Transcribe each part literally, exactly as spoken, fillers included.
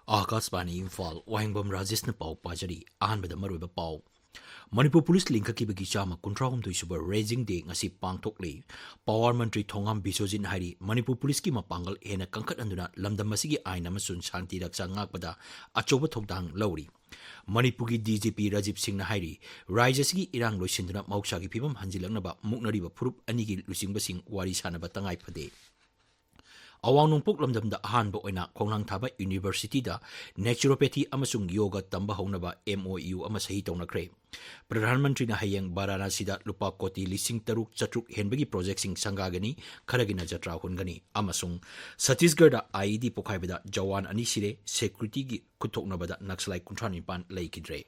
ꯑꯥꯀꯥꯁꯕꯥꯅꯤ ꯏꯝꯐꯥꯜ, ꯋꯥꯍꯦꯡꯕꯝ ꯔꯥꯖꯦꯁꯅ ꯄꯥꯎ ꯄꯥꯖꯔꯤ꯫ ꯑꯍꯥꯟꯕꯗ ꯃꯔꯨꯑꯣꯏꯕ ꯄꯥꯎ꯫ ꯃꯅꯤꯄꯨꯔ ꯄꯨꯂꯤꯁ ꯂꯤꯡꯈꯠꯈꯤꯕꯒꯤ ꯆꯥꯝꯃ ꯀꯨꯟꯊ꯭ꯔꯥ ꯍꯨꯝꯗꯣꯏ ꯁꯨꯕ ꯔꯦꯖꯤꯡ ꯗꯦ ꯉꯁꯤ ꯄꯥꯡꯊꯣꯛꯂꯤ꯫ ꯄꯥꯋꯔ ꯃꯟꯇ꯭ꯔꯤ ꯊꯣꯉꯥꯝ ꯕꯤꯁꯣꯖꯤꯠꯅ ꯍꯥꯏꯔꯤ, ꯃꯅꯤꯄꯨꯔ ꯄꯨꯂꯤꯁꯀꯤ ꯃꯄꯥꯡꯒꯜ ꯍꯦꯟꯅ ꯀꯟꯈꯠꯍꯟꯗꯨꯅ ꯂꯝꯗꯝ ꯑꯁꯤꯒꯤ ꯑꯥꯏꯟ ꯑꯃꯁꯨꯡ ꯁꯥꯟꯇꯤ ꯔꯛꯁꯥ ꯉꯥꯛꯄꯗ ꯑꯆꯧꯕ ꯊꯧꯗꯥꯡ ꯂꯧꯔꯤ꯫ ꯃꯅꯤꯄꯨꯔꯒꯤ ꯗꯤ ꯖꯤ ꯄꯤ ꯔꯥꯖꯤꯕ ꯁꯤꯡꯅ ꯍꯥꯏꯔꯤ, ꯔꯥꯖ꯭ꯌ ꯑꯁꯤꯒꯤ ꯏꯔꯥꯡ ꯂꯣꯏꯁꯤꯟꯗꯨꯅ ꯃꯍꯧꯁꯥꯒꯤ ꯐꯤꯕꯝ ꯍꯟꯖꯤꯜꯂꯛꯅꯕ ꯃꯨꯛꯅꯔꯤꯕ ꯐꯨꯔꯨꯞ ꯑꯅꯤꯒꯤ ꯂꯨꯆꯤꯡꯕꯁꯤꯡ ꯋꯥꯔꯤ ꯁꯥꯅꯕ ꯇꯉꯥꯏ ꯐꯗꯦ꯫ ꯑꯋꯥꯡ ꯅꯣꯡꯄꯣꯛ ꯂꯝꯗꯝꯗ ꯑꯍꯥꯟꯕ ꯑꯣꯏꯅ ꯈꯣꯡꯅꯥꯡ ꯊꯥꯕ ꯌꯨꯅꯤꯚꯔꯁꯤꯇꯤꯗ ꯅꯦꯆꯨꯔꯣꯄꯦꯊꯤ ꯑꯃꯁꯨꯡ ꯌꯣꯒ ꯇꯝꯕ ꯍꯧꯅꯕ ꯑꯦꯝ ꯑꯣ ꯌꯨ ꯑꯃ ꯁꯍꯤ ꯇꯧꯅꯈ꯭ꯔꯦ꯫ ꯄ꯭ꯔꯙꯥꯟ ꯃꯟꯇ꯭ꯔꯤꯅ ꯍꯌꯦꯡ ꯚꯥꯔꯥꯅꯥꯁꯤꯗ ꯂꯨꯄꯥ ꯀꯣꯇꯤ ꯂꯤꯁꯤꯡ ꯇꯔꯨꯛ ꯆꯥꯇ꯭ꯔꯨꯛ ꯍꯦꯟꯕꯒꯤ ꯄ꯭ꯔꯣꯖꯦꯛꯁꯤꯡ ꯁꯪꯒꯥꯒꯅꯤ, ꯈꯔꯒꯤꯅ ꯖꯇ꯭ꯔꯥ ꯍꯨꯟꯒꯅꯤ꯫ ꯑꯃꯁꯨꯡ ꯁꯠꯇꯤꯁꯒꯔꯗ ꯑꯥꯏ ꯏ ꯗꯤ ꯄꯣꯈꯥꯏꯕꯗ ꯖꯋꯥꯟ ꯑꯅꯤ ꯁꯤꯔꯦ, ꯁꯦꯀ꯭ꯌꯨꯔꯤꯇꯤꯒꯤ ꯈꯨꯠꯊꯣꯛꯅꯕꯗ ꯅꯛꯁꯂꯥꯏꯠ ꯀꯨꯟꯊ꯭ꯔꯥ ꯅꯤꯄꯥꯟ ꯂꯩꯈꯤꯗ꯭ꯔꯦ꯫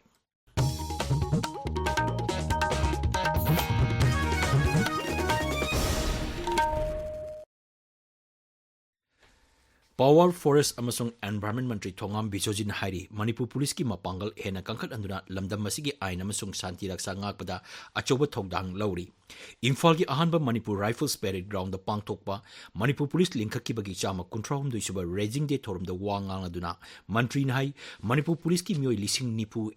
ꯄꯥꯋꯔ, ꯐꯣꯔꯦꯁ ꯑꯃꯁꯨꯡ ꯑꯦꯟꯚꯥꯏꯔꯟꯃꯦꯟꯠ ꯃꯟꯇ꯭ꯔꯤ ꯊꯣꯉꯥꯝ ꯕꯤꯁꯣꯖꯤꯠꯅ ꯍꯥꯏꯔꯤ, ꯃꯅꯤꯄꯨꯔ ꯄꯨꯂꯤꯁꯀꯤ ꯃꯄꯥꯡꯒꯜ ꯍꯦꯟꯅ ꯀꯟꯈꯠꯍꯟꯗꯨꯅ ꯂꯝꯗꯝ ꯑꯁꯤꯒꯤ ꯑꯥꯏꯟ ꯑꯃꯁꯨꯡ ꯁꯥꯟꯇꯤ ꯔꯛꯁꯥ ꯉꯥꯛꯄꯗ ꯑꯆꯧꯕ ꯊꯧꯗꯥꯡ ꯂꯧꯔꯤ꯫ ꯏꯝꯐꯥꯜꯒꯤ ꯑꯍꯥꯟꯕ ꯃꯅꯤꯄꯨꯔ ꯔꯥꯏꯐꯜꯁ ꯄꯦꯔꯦꯗ ꯒ꯭ꯔꯥꯎꯟꯗ ꯄꯥꯡꯊꯣꯛꯄ ꯃꯅꯤꯄꯨꯔ ꯄꯨꯂꯤꯁ ꯂꯤꯡꯈꯠꯈꯤꯕꯒꯤ ꯆꯥꯝꯃ ꯀꯨꯟꯊ꯭ꯔꯥ ꯍꯨꯝꯗꯣꯏ ꯁꯨꯕ ꯔꯦꯖꯤꯡ ꯗꯦ ꯊꯧꯔꯝꯗ ꯋꯥ ꯉꯥꯡꯂꯗꯨꯅ ꯃꯟꯇ꯭ꯔꯤꯅ ꯍꯥꯏ, ꯃꯅꯤꯄꯨꯔ ꯄꯨꯂꯤꯁꯀꯤ ꯃꯤꯑꯣꯏ ꯂꯤꯁꯤꯡ ꯅꯤꯐꯨ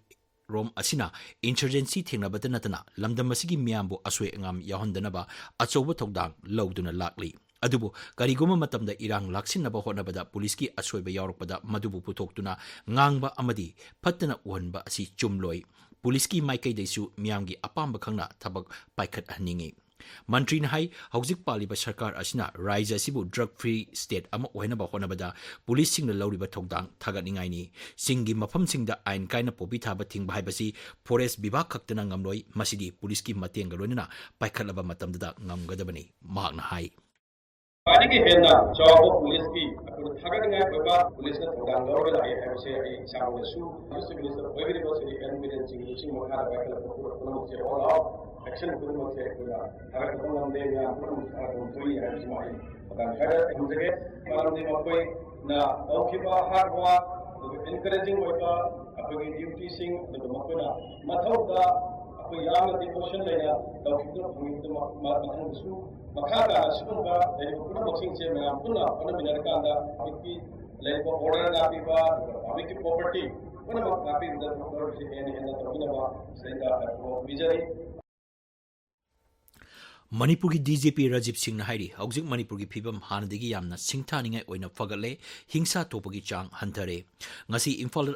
ꯔꯣꯝ ꯑꯁꯤꯅ ꯏꯟꯁꯔꯖꯦꯟꯁꯤ ꯊꯦꯡꯅꯕꯇ ꯅꯠꯇꯅ ꯂꯝꯗꯝ ꯑꯁꯤꯒꯤ ꯃꯤꯌꯥꯝꯕꯨ ꯑꯁꯣꯏ ꯑꯉꯥꯝ ꯌꯥꯎꯍꯟꯗꯅꯕ ꯑꯆꯧꯕ ꯊꯧꯗꯥꯡ ꯂꯧꯗꯨꯅ ꯂꯥꯛꯂꯤ꯫ ꯑꯗꯨꯕꯨ ꯀꯔꯤꯒꯨꯝꯕ ꯃꯇꯝꯗ ꯏꯔꯥꯡ ꯂꯥꯛꯁꯤꯟꯅꯕ ꯍꯣꯠꯅꯕꯗ ꯄꯨꯂꯤꯁꯀꯤ ꯑꯁꯣꯏꯕ ꯌꯥꯎꯔꯛꯄꯗ ꯃꯗꯨꯕꯨ ꯄꯨꯊꯣꯛꯇꯨꯅ ꯉꯥꯡꯕ ꯑꯃꯗꯤ ꯐꯠꯇꯅ ꯎꯍꯟꯕ ꯑꯁꯤ ꯆꯨꯝꯂꯣꯏ꯫ ꯄꯨꯂꯤꯁꯀꯤ ꯃꯥꯏꯀꯩꯗꯩꯁꯨ ꯃꯤꯌꯥꯝꯒꯤ ꯑꯄꯥꯝꯕ ꯈꯪꯅ ꯊꯕꯛ ꯄꯥꯏꯈꯠꯍꯟꯅꯤꯡꯏ꯫ ꯃꯟꯇ꯭ꯔꯤꯅ ꯍꯥꯏ, ꯍꯧꯖꯤꯛ ꯄꯥꯜꯂꯤꯕ ꯁꯔꯀꯥꯔ ꯑꯁꯤꯅ ꯔꯥꯏꯖ꯭ꯌ ꯑꯁꯤꯕꯨ ꯗ꯭ꯔꯒ ꯐ꯭ꯔꯤ ꯁ꯭ꯇꯦꯠ ꯑꯃ ꯑꯣꯏꯍꯟꯅꯕ ꯍꯣꯠꯅꯕꯗ ꯄꯨꯂꯤꯁꯁꯤꯡꯅ ꯂꯧꯔꯤꯕ ꯊꯧꯗꯥꯡ ꯊꯥꯒꯠꯅꯤꯡꯉꯥꯏꯅꯤ꯫ ꯆꯤꯡꯒꯤ ꯃꯐꯝꯁꯤꯡꯗ ꯑꯥꯏꯟ ꯀꯥꯏꯅ ꯄꯣꯄꯤ ꯊꯥꯕ ꯊꯤꯡꯕ ꯍꯥꯏꯕꯁꯤ ꯐꯣꯔꯦꯁ ꯕꯤꯚꯥꯒ ꯈꯛꯇꯅ ꯉꯝꯂꯣꯏ, ꯃꯁꯤꯗꯤ ꯄꯨꯂꯤꯁꯀꯤ ꯃꯇꯦꯡꯒ ꯂꯣꯏꯅꯅ ꯄꯥꯏꯈꯠꯂꯕ ꯃꯇꯝꯗꯨꯗ ꯉꯝꯒꯗꯕꯅꯤ, ꯃꯍꯥꯛꯅ ꯍꯥꯏ꯫ ꯈ꯭ꯋꯥꯏꯗꯒꯤ ꯍꯦꯟꯅ ꯆꯥꯎꯕ ꯄꯨꯂꯤꯁꯀꯤ ꯑꯩꯈꯣꯏꯅ ꯊꯥꯒꯠꯅꯤꯡꯉꯥꯏ ꯑꯣꯏꯕ ꯄꯨꯂꯤꯁꯅ ꯊꯧꯗꯥꯡ ꯂꯧꯔꯒ ꯂꯥꯛꯑꯦ ꯍꯥꯏꯕꯁꯦ ꯑꯩ ꯏꯁꯥꯃꯛꯅꯁꯨ ꯗꯤꯁꯇ꯭ꯔꯤꯛ ꯃꯤꯅꯤꯁꯇꯔ ꯑꯣꯏꯕꯤꯔꯤꯕ ꯁ꯭ꯔꯤ ꯑꯦꯟ ꯕꯤꯔꯦꯟ ꯁꯤꯡꯒꯤ ꯂꯨꯆꯤꯡ ꯃꯈꯥꯗ ꯄꯥꯏꯈꯠꯂꯛꯄ ꯄꯨꯔꯛꯄ ꯄꯨꯝꯅꯃꯛꯁꯦ, all out action ꯄꯨꯝꯅꯃꯛꯁꯦ ꯑꯩꯈꯣꯏꯅ ꯊꯥꯒꯠꯄ ꯉꯝꯗꯦ, ꯃꯌꯥꯝ ꯄꯨꯝꯅꯃꯛ ꯊꯥꯒꯠꯄ ꯊꯣꯛꯏ ꯍꯥꯏꯕꯁꯤꯃ ꯑꯩ ꯃꯇꯥꯡ ꯈꯔ ꯊꯝꯖꯒꯦ꯫ ꯃꯔꯝꯗꯤ ꯃꯈꯣꯏꯅ ꯇꯧꯈꯤꯕ ꯍꯥꯔꯗ ꯋꯥꯔꯛ, ꯑꯗꯨꯒ ꯏꯟꯀꯔꯦꯖꯤꯡ ꯑꯣꯏꯕ ꯑꯩꯈꯣꯏꯒꯤ ꯗ꯭ꯌꯨꯇꯤꯁꯤꯡ, ꯑꯗꯨꯒ ꯃꯈꯣꯏꯅ ꯃꯊꯧꯗ ꯑꯩꯈꯣꯏ ꯌꯥꯝꯅ ꯗꯤꯚꯣꯁꯟ ꯂꯩꯅ ꯇꯧꯈꯤꯕꯗꯨꯅ ꯐꯪꯈꯤꯕꯗꯨ ꯃ-, ꯃ-, ꯃꯊꯪꯗꯁꯨ ꯃꯈꯥ ꯇꯥꯅ ꯁꯤꯒꯨꯝꯕ ꯂꯩꯔꯤꯕ ꯄꯨꯝꯅꯃꯛꯁꯤꯡꯁꯦ ꯃꯌꯥꯝ ꯄꯨꯟꯅ ꯍꯣꯠꯅꯃꯤꯟꯅꯔꯀꯥꯟꯗ ꯍꯧꯖꯤꯛꯇꯤ ꯂꯩꯔꯤꯕ ꯑꯣꯔꯗꯔ ꯉꯥꯛꯄꯤꯕ, ꯑꯗꯨꯒ ꯄꯕ꯭ꯂꯤꯛꯀꯤ ꯄ꯭ꯔꯣꯄꯔꯇꯤ ꯄꯨꯝꯅꯃꯛ ꯉꯥꯛꯄꯤꯕꯗ ꯊꯕꯛ ꯇꯧꯔꯤꯁꯤ ꯍꯦꯟꯅ ꯍꯦꯟꯅ ꯇꯧꯕꯤꯅꯕ ꯁꯤꯗꯩꯗ ꯍꯥꯏꯕ ꯄꯤꯖꯔꯤ꯫ ꯃꯅꯤꯄꯨꯔꯒꯤ ꯗꯤ ꯖꯤ ꯄꯤ ꯔꯥꯖꯤꯕ ꯁꯤꯡꯅ ꯍꯥꯏꯔꯤ, ꯍꯧꯖꯤꯛ ꯃꯅꯤꯄꯨꯔꯒꯤ ꯐꯤꯕꯝ ꯍꯥꯟꯅꯗꯒꯤ ꯌꯥꯝꯅ ꯁꯤꯡꯊꯥꯅꯤꯡꯉꯥꯏ ꯑꯣꯏꯅ ꯐꯒꯠꯂꯦ, ꯍꯤꯡꯁꯥ ꯊꯣꯛꯄꯒꯤ ꯆꯥꯡ ꯍꯟꯊꯔꯦ꯫ ꯉꯁꯤ ꯏꯝꯐꯥꯜ,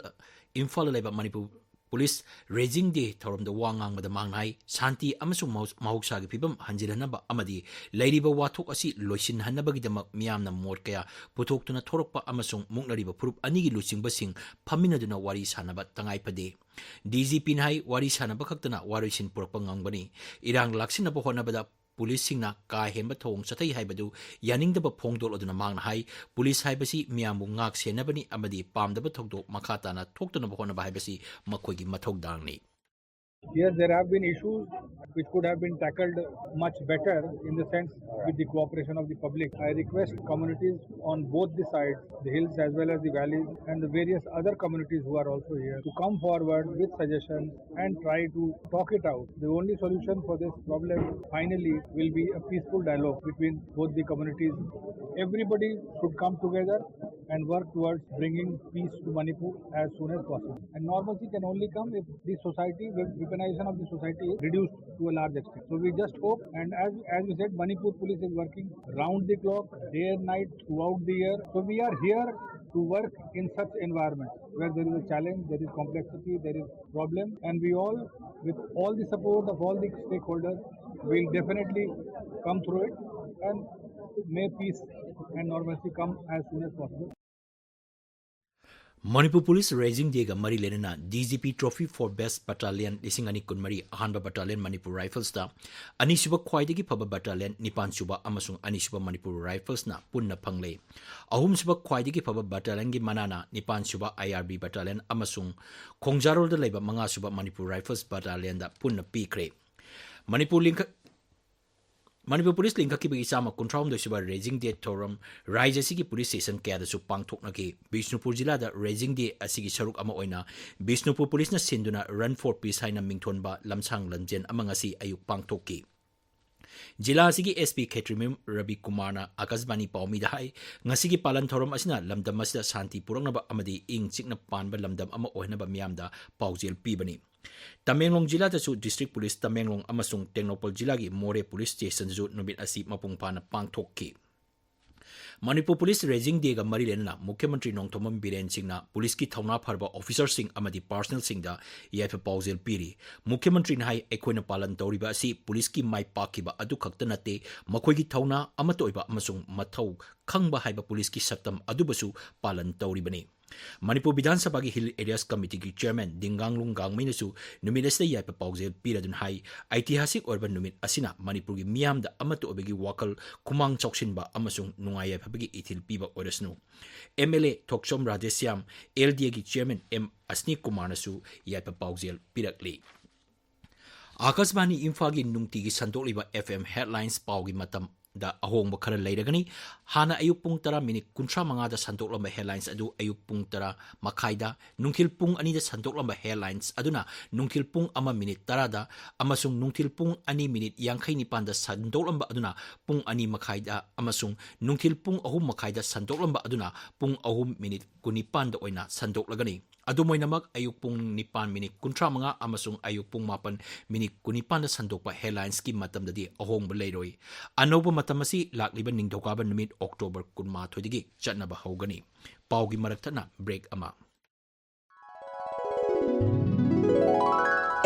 ꯏꯝꯐꯥꯜꯗ ꯂꯩꯕ ꯃꯅꯤꯄꯨꯔ ꯄꯨꯂꯤꯁ ꯔꯦꯖꯤꯡ ꯗꯦ ꯊꯧꯔꯝꯗ ꯋꯥ ꯉꯥꯡꯕꯗ ꯃꯍꯥꯛꯅ ꯍꯥꯏ, ꯁꯥꯟꯇꯤ ꯑꯃꯁꯨꯡ ꯃꯍꯧ-, ꯃꯍꯧꯁꯥꯒꯤ ꯐꯤꯕꯝ ꯍꯟꯖꯤꯜꯍꯟꯅꯕ ꯑꯃꯗꯤ ꯂꯩꯔꯤꯕ ꯋꯥꯊꯣꯛ ꯑꯁꯤ ꯂꯣꯏꯁꯤꯟꯍꯟꯅꯕꯒꯤꯗꯃꯛ ꯃꯤꯌꯥꯝꯅ ꯃꯣꯠ ꯀꯌꯥ ꯄꯨꯊꯣꯛꯇꯨꯅ ꯊꯣꯔꯛꯄ ꯑꯃꯁꯨꯡ ꯃꯨꯛꯅꯔꯤꯕ ꯐꯨꯔꯨꯞ ꯑꯅꯤꯒꯤ ꯂꯨꯆꯤꯡꯕꯁꯤꯡ ꯐꯝꯃꯤꯟꯅꯗꯨꯅ ꯋꯥꯔꯤ ꯁꯥꯟꯅꯕ ꯇꯉꯥꯏ ꯐꯗꯦ꯫ ꯗꯤ ꯖꯤ ꯄꯤꯅ ꯍꯥꯏ, ꯋꯥꯔꯤ ꯁꯥꯟꯅꯕ ꯈꯛꯇꯅ ꯋꯥꯔꯣꯏꯁꯤꯟ ꯄꯨꯔꯛꯄ ꯉꯝꯒꯅꯤ꯫ ꯏꯔꯥꯡ ꯂꯥꯛꯁꯤꯟꯅꯕ ꯍꯣꯠꯅꯕꯗ ꯄꯨꯂꯤꯁꯁꯤꯡꯅ ꯀꯥ ꯍꯦꯟꯕ ꯊꯧꯑꯣꯡ ꯆꯠꯊꯩ ꯍꯥꯏꯕꯗꯨ ꯌꯥꯅꯤꯡꯗꯕ ꯐꯣꯡꯗꯣꯛꯂꯗꯨꯅ ꯃꯍꯥꯛꯅ ꯍꯥꯏ, ꯄꯨꯂꯤꯁ ꯍꯥꯏꯕꯁꯤ ꯃꯤꯌꯥꯝꯕꯨ ꯉꯥꯛ ꯁꯦꯟꯅꯕꯅꯤ ꯑꯃꯗꯤ ꯄꯥꯝꯗꯕ ꯊꯧꯗꯣꯛ ꯃꯈꯥ ꯇꯥꯅ ꯊꯣꯛꯇꯅꯕ ꯍꯣꯠꯅꯕ ꯍꯥꯏꯕꯁꯤ ꯃꯈꯣꯏꯒꯤ ꯃꯊꯧꯗꯥꯡꯅꯤ꯫ Yes, there have been issues which could have been tackled much better in the sense with the cooperation of the public. I request communities on both the sides, the hills as well as the valleys, and the various other communities who are also here to come forward with suggestions and try to talk it out. The only solution for this problem finally will be a peaceful dialogue between both the communities. Everybody should come together and work towards bringing peace to Manipur as soon as possible. And normalcy can only come if the society, the weaponization of the society is reduced to a large extent. So we just hope, and as, as we said, Manipur police is working round the clock, day and night, throughout the year. So we are here to work in such environment where there is a challenge, there is complexity, there is problem, and we all, with all the support of all the stakeholders, will definitely come through it, and may peace and normalcy come as soon as possible. Manipur police raising ꯗꯦꯒ ꯃꯔꯤ ꯂꯩꯅꯅ D G P Trophy for Best Battalion ꯂꯤꯁꯤꯡ ꯑꯅꯤ ꯀꯨꯟꯃꯔꯤ ꯑꯍꯥꯟꯕ battalion Manipur ꯔꯥꯏꯐꯜꯁꯇ, ꯑꯅꯤꯁꯨꯕ ꯈ꯭ꯋꯥꯏꯗꯒꯤ ꯐꯕ ꯕꯠꯇꯥꯂꯤꯌꯟ ꯅꯤꯄꯥꯟꯁꯨꯕ ꯑꯃꯁꯨꯡ ꯑꯅꯤꯁꯨꯕ ꯃꯅꯤꯄꯨꯔ ꯔꯥꯏꯐꯜꯁꯅ ꯄꯨꯟꯅ ꯐꯪꯂꯦ꯫ ꯑꯍꯨꯝꯁꯨꯕ ꯈ꯭ꯋꯥꯏꯗꯒꯤ ꯐꯕ ꯕꯠꯇꯥꯂꯤꯌꯟꯒꯤ ꯃꯅꯥꯅ ꯅꯤꯄꯥꯟꯁꯨꯕ ꯑꯥꯏ ꯑꯥꯔ ꯕꯤ ꯕꯠꯇꯥꯂꯤꯌꯟ ꯑꯃꯁꯨꯡ ꯈꯣꯡꯖꯥꯔꯣꯜꯗ ꯂꯩꯕ ꯃꯉꯥꯁꯨꯕ ꯃꯅꯤꯄꯨꯔ ꯔꯥꯏꯐꯜꯁ ꯕꯠꯇꯥꯂꯤꯌꯟꯗ ꯄꯨꯟꯅ ꯄꯤꯈ꯭ꯔꯦ꯫ ꯃꯅꯤꯄꯨꯔ ꯂꯤꯡꯈꯠ-, ꯃꯅꯤꯄꯨꯔ ꯄꯨꯂꯤꯁ ꯂꯤꯡꯈꯠꯈꯤꯕꯒꯤ ꯆꯥꯝꯃ ꯀꯨꯟꯊ꯭ꯔꯥ ꯍꯨꯝꯗꯣꯏ ꯁꯨꯕ ꯔꯦꯖꯤꯡ ꯗꯦ ꯊꯧꯔꯝ ꯔꯥꯖ꯭ꯌ ꯑꯁꯤꯒꯤ ꯄꯨꯂꯤꯁ ꯁ꯭ꯇꯦꯁꯟ ꯀꯌꯥꯗꯁꯨ ꯄꯥꯡꯊꯣꯛꯅꯈꯤ꯫ ꯕꯤꯁꯅꯨꯄꯨꯔ ꯖꯤꯂꯥꯗ ꯔꯦꯖꯤꯡ ꯗꯦ ꯑꯁꯤꯒꯤ ꯁꯔꯨꯛ ꯑꯃ ꯑꯣꯏꯅ ꯕꯤꯁꯅꯨꯄꯨꯔ ꯄꯨꯂꯤꯁꯅ ꯁꯤꯟꯗꯨꯅ Run for Peace ꯍꯥꯏꯅ ꯃꯤꯡꯊꯣꯟꯕ ꯂꯝꯁꯥꯡ ꯂꯝꯖꯦꯟ ꯑꯃ ꯉꯁꯤ ꯑꯌꯨꯛ ꯄꯥꯡꯊꯣꯛꯈꯤ꯫ ꯖꯤꯂꯥ ꯑꯁꯤꯒꯤ S P ꯈꯦꯇ꯭ꯔꯤꯃꯌꯨꯝ ꯔꯕꯤ ꯀꯨꯃꯥꯔꯅ ꯑꯀꯥꯁꯕꯥꯅꯤ ꯄꯥꯎꯃꯤꯗ ꯍꯥꯏ, ꯉꯁꯤꯒꯤ ꯄꯥꯂꯟ ꯊꯧꯔꯝ ꯑꯁꯤꯅ ꯂꯝꯗꯝ ꯑꯁꯤꯗ ꯁꯥꯟꯇꯤ ꯄꯨꯔꯛꯅꯕ ꯑꯃꯗꯤ ꯏꯪ ꯆꯤꯛꯅ ꯄꯥꯟꯕ ꯂꯝꯗꯝ ꯑꯃ ꯑꯣꯏꯍꯟꯅꯕ ꯃꯤꯌꯥꯝꯗ ꯄꯥꯎꯖꯦꯜ ꯄꯤꯕꯅꯤ꯫ ꯇꯃꯦꯡꯂꯣꯡ ꯖꯤꯂꯥꯗꯁꯨ District Police ꯇꯃꯦꯡꯂꯣꯡ ꯑꯃꯁꯨꯡ ꯇꯦꯡꯅꯧꯄꯜ ꯖꯤꯂꯥꯒꯤ ꯃꯣꯔꯦ Police Stationꯗꯁꯨ ꯅꯨꯃꯤꯠ ꯑꯁꯤ ꯃꯄꯨꯡ ꯐꯥꯅ ꯄꯥꯡꯊꯣꯛꯈꯤ꯫ ꯃꯅꯤꯄꯨꯔ Police Raising Dayꯒ ꯃꯔꯤ ꯂꯩꯅꯅ ꯃꯨꯈ꯭ꯌ ꯃꯟꯇ꯭ꯔꯤ ꯅꯣꯡꯊꯣꯝꯕꯝ ꯕꯤꯔꯦꯟ ꯁꯤꯡꯅ ꯄꯨꯂꯤꯁꯀꯤ ꯊꯧꯅꯥ ꯐꯔꯕ officerꯁꯤꯡ ꯑꯃꯗꯤ personnelꯁꯤꯡꯗ ꯌꯥꯏꯐ ꯄꯥꯎꯖꯦꯜ ꯄꯤꯔꯤ꯫ ꯃꯨꯈ꯭ꯌ ꯃꯟꯇ꯭ꯔꯤꯅ ꯍꯥꯏ, ꯑꯩꯈꯣꯏꯅ ꯄꯥꯂꯟ ꯇꯧꯔꯤꯕ ꯑꯁꯤ ꯄꯨꯂꯤꯁꯀꯤ ꯃꯥꯏ ꯄꯥꯛꯈꯤꯕ ꯑꯗꯨ ꯈꯛꯇ ꯅꯠꯇꯦ, ꯃꯈꯣꯏꯒꯤ ꯊꯧꯅꯥ, ꯑꯃꯠꯇ ꯑꯣꯏꯕ ꯑꯃꯁꯨꯡ ꯃꯊꯧ ꯈꯪꯕ ꯍꯥꯏꯕ ꯄꯨꯂꯤꯁꯀꯤ ꯁꯛꯇꯝ ꯑꯗꯨꯕꯨꯁꯨ ꯄꯥꯂꯟ ꯇꯧꯔꯤꯕꯅꯤ꯫ ꯃꯅꯤꯄꯨꯔ ꯕꯤꯙꯥꯟ ꯁꯚꯥꯒꯤ Hill Areas Committeeꯒꯤ Chairman ꯗꯤꯡꯒꯥꯡꯂꯨꯡ ꯒꯥꯡꯃꯩꯅꯁꯨ ꯅꯨꯃꯤꯠ ꯑꯁꯤꯗ ꯌꯥꯏꯐ ꯄꯥꯎꯖꯦꯜ ꯄꯤꯔꯗꯨꯅ ꯍꯥꯏ, ꯑꯩꯇꯤꯍꯥꯁꯤꯛ ꯑꯣꯏꯔꯕ ꯅꯨꯃꯤꯠ ꯑꯁꯤꯅ ꯃꯅꯤꯄꯨꯔꯒꯤ ꯃꯤꯌꯥꯝꯗ ꯑꯃꯠꯇ ꯑꯣꯏꯕꯒꯤ ꯋꯥꯈꯜ, ꯈꯨꯃꯥꯡ ꯆꯥꯎꯁꯤꯟꯕ ꯑꯃꯁꯨꯡ ꯅꯨꯡꯉꯥꯏ ꯌꯥꯏꯐꯕꯒꯤ ꯏꯊꯤꯜ ꯄꯤꯕ ꯑꯣꯏꯔꯁꯅꯨ꯫ M L A Thokchom Radheshyam, L D Aꯒꯤ Chairman M ꯑꯁꯅꯤ ꯀꯨꯃꯥꯔꯅꯁꯨ ꯌꯥꯏꯐ ꯄꯥꯎꯖꯦꯜ ꯄꯤꯔꯛꯂꯤ꯫ ꯑꯀꯥꯁꯕꯥꯅꯤ ꯏꯝꯐꯥꯜꯒꯤ ꯅꯨꯡꯇꯤꯒꯤ ꯁꯟꯗꯣꯛꯂꯤꯕ F M headlines ꯄꯥꯎꯒꯤ ꯃꯇꯝꯗ ꯑꯍꯣꯡꯕ ꯈꯔ ꯂꯩꯔꯒꯅꯤ꯫ ꯍꯥꯟꯅ ꯑꯌꯨꯛ ꯄꯨꯡ ꯇꯔꯥ ꯃꯤꯅꯤꯠ ꯀꯨꯟꯊ꯭ꯔꯥ ꯃꯉꯥꯗ ꯁꯟꯗꯣꯛꯂꯝꯕ headlines ꯑꯗꯨ ꯑꯌꯨꯛ ꯄꯨꯡ ꯇꯔꯥ ꯃꯈꯥꯏꯗ, ꯅꯨꯡꯊꯤꯜ ꯄꯨꯡ ꯑꯅꯤꯗ ꯁꯟꯗꯣꯛꯂꯝꯕ headlines ꯑꯗꯨꯅ ꯅꯨꯡꯊꯤꯜ ꯄꯨꯡ ꯑꯃ ꯃꯤꯅꯤꯠ ꯇꯔꯥꯗ, ꯑꯃꯁꯨꯡ ꯅꯨꯡꯊꯤꯜ ꯄꯨꯡ ꯑꯅꯤ ꯃꯤꯅꯤꯠ ꯌꯥꯡꯈꯩ ꯅꯤꯄꯥꯟꯗ ꯁꯟꯗꯣꯛꯂꯝꯕ ꯑꯗꯨꯅ ꯄꯨꯡ ꯑꯅꯤ ꯃꯈꯥꯏꯗ, ꯑꯃꯁꯨꯡ ꯅꯨꯡꯊꯤꯜ ꯄꯨꯡ ꯑꯍꯨꯝ ꯃꯈꯥꯏꯗ ꯁꯟꯗꯣꯛꯂꯝꯕ ꯑꯗꯨꯅ ꯄꯨꯡ ꯑꯍꯨꯝ ꯃꯤꯅꯤꯠ ꯀꯨꯟꯅꯤꯄꯥꯟꯗ ꯑꯣꯏꯅ ꯁꯟꯗꯣꯛꯂꯒꯅꯤ꯫ ꯑꯗꯨꯝ ꯑꯣꯏꯅꯃꯛ, ꯑꯌꯨꯛ ꯄꯨꯡ ꯅꯤꯄꯥꯟ ꯃꯤꯅꯤꯠ ꯀꯨꯟꯊ꯭ꯔꯥ ꯃꯉꯥ ꯑꯃꯁꯨꯡ ꯑꯌꯨꯛ ꯄꯨꯡ ꯃꯥꯄꯟ ꯃꯤꯅꯤꯠ ꯀꯨꯟꯅꯤꯄꯥꯟꯗ ꯁꯟꯗꯣꯛꯄ headlinesꯀꯤ ꯃꯇꯝꯗꯗꯤ ꯑꯍꯣꯡꯕ ꯂꯩꯔꯣꯏ꯫ ꯑꯅꯧꯕ ꯃꯇꯝ ꯑꯁꯤ ꯂꯥꯛꯂꯤꯕ ꯅꯤꯡꯊꯧꯀꯥꯕ ꯅꯨꯃꯤꯠ October ꯀꯨꯟꯃꯥꯊꯣꯏꯗꯒꯤ ꯆꯠꯅꯕ ꯍꯧꯒꯅꯤ꯫ ꯄꯥꯎꯒꯤ ꯃꯔꯛ ꯊꯠꯅ break ꯑꯃ꯫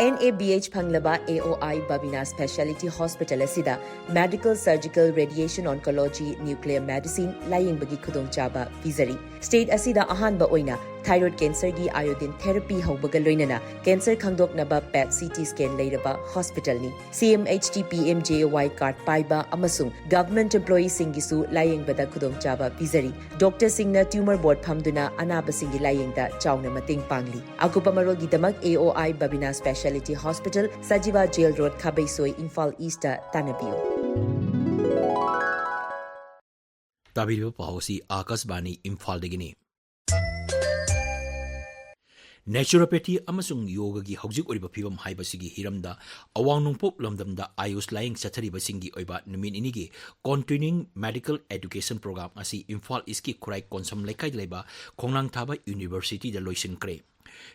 N A B H ꯐꯪꯂꯕ A O I Babina Speciality Hospital ꯑꯁꯤꯗ Medical, Surgical, Radiation Oncology, Nuclear Medicine ꯂꯥꯌꯦꯡꯕꯒꯤ ꯈꯨꯗꯣꯡꯆꯥꯕ ꯄꯤꯖꯔꯤ꯫ State ꯑꯁꯤꯗ ꯑꯍꯥꯟꯕ ꯑꯣꯏꯅ thyroid cancerꯒꯤ iodine therapy ꯍꯧꯕꯒ ꯂꯣꯏꯅꯅ cancer ꯈꯪꯗꯣꯛꯅꯕ PET C T scan ꯂꯩꯔꯕ hospitalꯅꯤ꯫ C M H T P M J A Y card ꯄꯥꯏꯕ ꯑꯃꯁꯨꯡ government employeeꯁꯤꯡꯒꯤꯁꯨ ꯂꯥꯌꯦꯡꯕꯗ ꯈꯨꯗꯣꯡꯆꯥꯕ ꯄꯤꯖꯔꯤ꯫ Doctorꯁꯤꯡꯅ tumor board ꯐꯝꯗꯨꯅ ꯑꯅꯥꯕꯁꯤꯡꯒꯤ ꯂꯥꯌꯦꯡꯗ ꯆꯥꯎꯅ ꯃꯇꯦꯡ ꯄꯥꯡꯂꯤ꯫ ꯑꯀꯨꯞꯄ ꯃꯔꯣꯜꯒꯤꯗꯃꯛ A O I Babina Speciality Hospital, Sajiwa Jail Road, ꯈꯥꯕꯩꯁꯣꯏ, Imphal Eastꯇ ꯇꯥꯟꯅꯕꯤꯌꯨ꯫ ꯇꯥꯕꯤꯔꯤꯕ ꯄꯥꯎ ꯑꯁꯤ ꯑꯀꯥꯁꯕꯥꯅꯤ ꯏꯝꯐꯥꯜꯗꯒꯤꯅꯤ꯫ Naturopathy ꯑꯃꯁꯨꯡ ꯌꯣꯒꯒꯤ ꯍꯧꯖꯤꯛ ꯑꯣꯏꯔꯤꯕ ꯐꯤꯕꯝ ꯍꯥꯏꯕꯁꯤꯒꯤ ꯍꯤꯔꯝꯗ ꯑꯋꯥꯡ ꯅꯣꯡꯄꯣꯛ ꯂꯝꯗꯝꯗ ꯑꯥꯌꯨꯁ ꯂꯥꯌꯦꯡ ꯆꯠꯊꯔꯤꯕꯁꯤꯡꯒꯤ ꯑꯣꯏꯕ ꯅꯨꯃꯤꯠ ꯅꯤꯅꯤꯒꯤ Continuing Medical Education Program ꯑꯁꯤ ꯏꯝꯐꯥꯜ ꯏꯁꯀꯤ ꯈꯨꯔꯥꯏ ꯀꯣꯟꯁꯝ ꯂꯩꯀꯥꯏꯗ ꯂꯩꯕ ꯈꯣꯡꯅꯥꯡꯊꯥꯕ ꯌꯨꯅꯤꯚꯔꯁꯤꯇꯤꯗ ꯂꯣꯏꯁꯤꯟꯈ꯭ꯔꯦ꯫